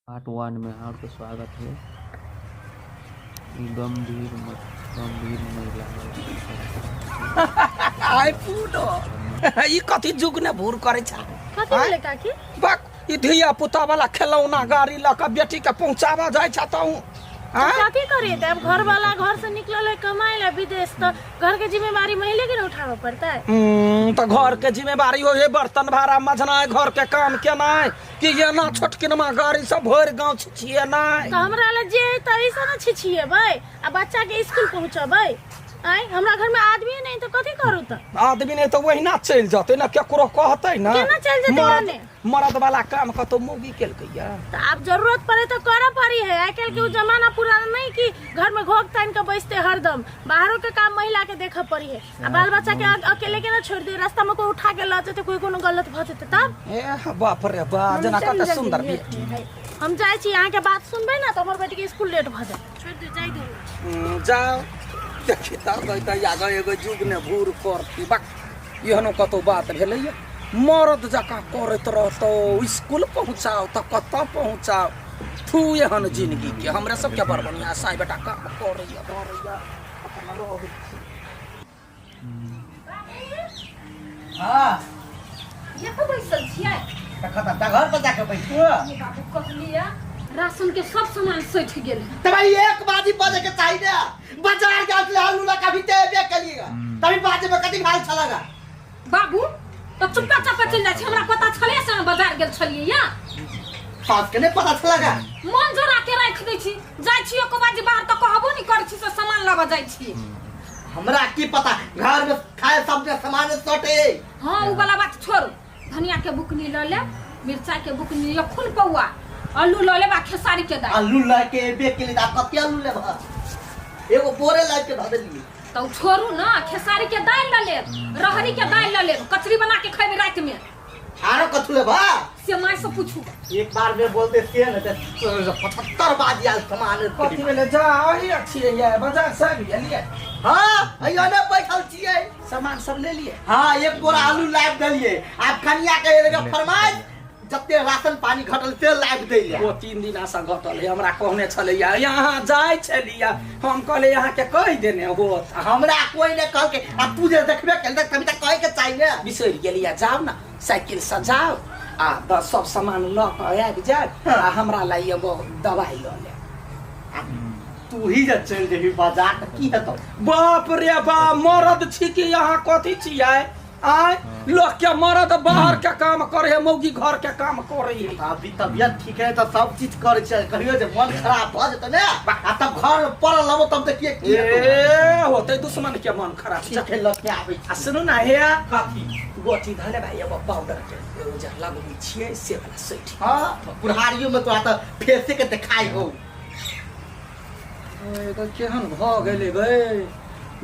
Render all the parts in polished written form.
Part वन में अहाँके स्वागत है। ई गंभीर गंभीर महिला। आइ पूनो ई कथी जुग ने भूर करे छा? कथी भेलै काकी? बक, ई धिया पुता वाला खेलौना गाड़ी लऽ कऽ बेटी के पहुंचाबऽ जाइ छा तहूँ। तऽ कथी करिए? तऽ आब घर वाला घर से निकलल है कमाए ला विदेश, तऽ घर के जिम्मेवारी महिले के ने उठाबऽ पड़तै। तऽ घर के जिम्मेवारी हो है बर्तन भाड़ा मजनाइ, घर के काम केनाइ, कि एना छोटकिनमा गाड़ी सब भरि गाँव छिछिएनाइ? तऽ हमरा लए जे है तऽ ऐसे ने छिछिएबै आ बच्चा के स्कूल पहुंचेबै। आँय, हमरा घर में आदमी नहीं तऽ कथी करू? तऽ आदमी नहि तऽ ओहिना चलि जेतै ने, केकरो कहतै ने? केना चलि जेतै? मरद माने? मरद वाला काम कतौ मौगी केलकै या? तऽ आब जरूरत पड़े तऽ करऽ पड़ी है। आइ काल्हि के उ जमाना पुराना नहीं कि घर में घोघ तानि के बैसते हरदम। बाहरों के काम महिला के देखऽ पड़ी है आ बाल बच्चा के अकेले के ना छोड़ दे। रास्ता में कोई उठा के लऽ जेतै, कोई कोनो गलत भऽ जेतै तब? ए बाप रे बा, जेना चल कते जल्दी, सुंदर लेट बेटी है। हम जाइ छी, अहाँके बात सुनबै ने तऽ हमर बेटी के स्कूल लेट भऽ जायत। छोड़ि दियौ, जाइ दियौ। जाओ, देखी तऽ गई तऽ आगे एगो जुग ने भूर करती। बक, एहनो कतौ बात भेलैया? मरद जकाँ करैत रहतौ, स्कूल पहुँचाओ तऽ कतऽ पहुँचाओ। थू, एहन जिंदगी के हमरे सबके बड़ बढ़िआँ साई बेटा काम करैया धरैया, अपन रहै छी। हाँ। ये तो बैसल छियै? तखन तऽ घर पर जाके बैठू। ये बाबू, कहलियै राशन के सब सामान सठि गेल है। तब एक बाजी बजे के चाहिए ना, बाजार गेल छलै आलू लऽ कभी ते एबे केलिए, तभी बाजे में कथी भेल छलै? बाबू, तऽ चुपका चापा चलि जाइ छै। हमरा पता छलै से अहाँ बाजार गेल छलियै या? सास के नहीं पता छलै? मन जोड़ा के राखि दै छी। जाइ छी एको बाजी बाहर तऽ कहबो नहि करै छी से सामान लाबऽ जाइ छी। हमरा की पता घर में खाए सब के सामान सटे। हाँ, उ वाला बात छोड़ू। धनिया के बुकनी लऽ लेब, मिरचाई के बुकनी, एखुन पौआ आलू लऽ लेब आ खेसारी के दालि। आलू लऽ के एबे केली तऽ आब कते आलू लेब? एगो बोरे लाबि के धऽ देलियै। तऽ उ छोड़ू ने, खेसारी के दालि लऽ लेब, रहरी के दालि लऽ लेब, कचरी बना के खेबै राति में। आरो कथू लेब? से माय से पूछू। एक बार में बोलते से ने तऽ 75 बाजी आयल सामान। कथी भेलै? जा अही छियै ये, बाजार से आबि गेलियै? हाँ, अइयो ने बैठल छियै। सामान सब ले लिए? हाँ, एक बोरा आलू लाबि देलियै। आब कनिया के एलै फरमाइश, जते राशन पानी घटल से लाबि दैले। ओ 3 दिन से घटल है। हमरा कहने छलैया, यहाँ जाइ छलिया, हम कहले अहाँके कहि देने होत। हमरा कोई ने कहलकै आ तू जे देखबे केलक तभी तऽ कहे के चाही ने। बिसरि गेलिया। जाउ ने, साइकिल से जाउ आ बस सब सामान लऽ कऽ आबि जायब आ हमरा ला एगो दवाइ लऽ लेब। तू ही जे चलि जेबही बाजार तऽ की हेतौ? बाप रे बाप, मरद छी कि यहाँ कथी छियै? आय, लोक के मरद बाहर के काम करे है, मौगी घर के काम करे है। अभी तबियत ठीक है तऽ सब चीज करै छै। कहियो जे मन खराब भऽ जेतै ने आ तब घर में पड़ल रहबो, तब देखिए की हेतौ। ए होते दुश्मन के मन खराब। ठीक है, लऽ के आबै छी। आ सुनू ने, हे कथी? गोटी धले भाई, एगो पाउडर के एगो जे लगबै छियै से वाला सैठी। हाँ, बुढ़ारियो में तोरा तऽ फेसे के देखाई हो। एकर केहन भऽ गेलै गै?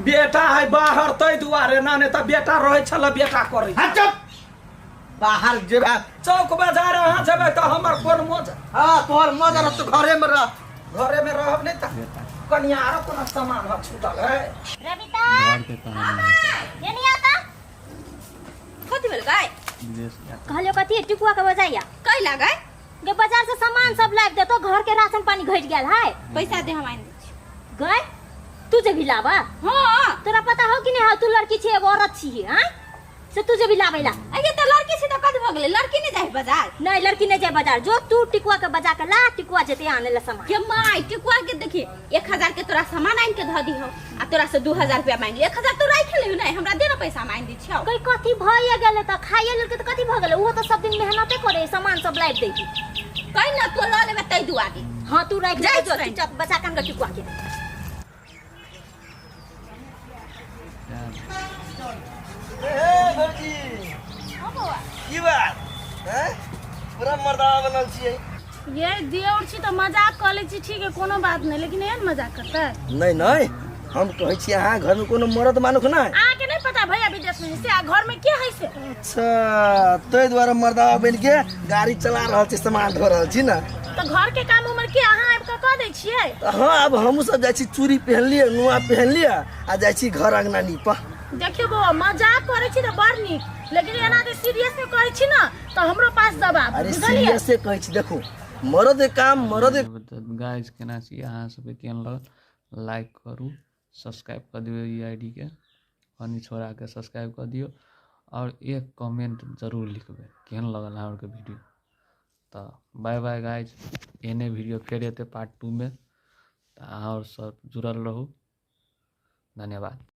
बेटा है बाहर ताहि दुआरे ना, नहि तऽ बेटा रहै छल, बेटा करै। हाँ, चुप। बाहर जेबा चौक बाजार अहाँ जेबै तऽ हमर कोन मौज? हाँ, तोहर मौज रह, तू घरे में रह। घरे में रहब नहि तऽ कनिया आरो कोनो सामान ह छूटल है? रविता, घर के कहानी है। ये नहीं आता। कथी भेल गाय? विदेश यात्रा। कहलियो कथी, टिकुआ के बजाइया। कै लागै गे, बाजार से सामान सब लाबि देतो, घर के राशन पानी घटि गेल है। पैसा दे, हम आनि दै छी। गए, तू जे भी लाबा? हाँ। तोरा पता हो कि नहीं हो, तू लड़की छी, एगो औरत छी, हाँ, से तू जे भी लाबै ला? अरे तऽ लड़की छी तऽ कथी भऽ गेलै? लड़की नहि जाइ बाजार? नहीं, लड़की नहीं जाए बाजार। जो तू टिकुआ के बजा के ला, टिकुआ जेते आने ला सामान। के माय, टिकुआ के देखी, 1000 के तोरा सामान आनि के धऽ दिहो आ तोरा से 2000 रुपया मांगि ले। 1000 तो राखि लेहु ने, हमरा दे ना पैसा, हम आनि दै छियौ। कई कथी भइए गेलै तऽ खाइए लेलकै तऽ कथी भऽ गेलै? ओहो तऽ सब दिन मेहनते करे, सामान सब लाबि दै छै। कै ना तो लऽ लेबै तै दुआरे। हाँ, तू राखि जाइ ले, जो छियै। चुपचाप बचा के आन टिकुआ के। ए भौजी, की बात हैं? पूरा मर्दाना बनल छियै। ये दियोर छी तऽ मजाक कऽ लै छी, ठीक है, कोनो बात नहि, लेकिन एहन मजाक करतै? नहीं नहीं, हम कहै छी अहाँ घरमे कोनो मरद मानुख नहि? अहाँके नहि पता भैया विदेश में है से आ घर में के है से? अच्छा, ताहि दुआरे मर्दावा बनि के गाड़ी चला रहल छी, सामान ढो रहल छी ने? तऽ घर के काम उमर के अहाँ आबि कऽ कऽ दै छियै? तऽ हँ, आब हमहूँ सब जाइ छी, चूड़ी पहिन लिअ, नुआ पहिन लिअ आ जाइ छी घर अंगना नीपऽ। देखियौ बौआ, मजाक करै छी तऽ बड़ नीक, लेकिन एना जे सीरियस में करै छी ने तऽ हमरो पास जवाब अरे बुझलियै? सीरियसे कहै छी। देखू, मरद काम मरद। गाइस केना छी अहाँ सबके केहन लगल, लाइक करू, सब्सक्राइब कर दियौ ई आईडी के, फनी छोड़ा के सब्सक्राइब कर दियौ और एक कमेंट जरूर लिखबै केहन लगल अहाँ आरके वीडियो। तऽ बाय बाय गाइज, एहने वीडियो फेर एतै पार्ट 2 में, तऽ अहाँ आओर सब जुड़ल रहू। धन्यवाद।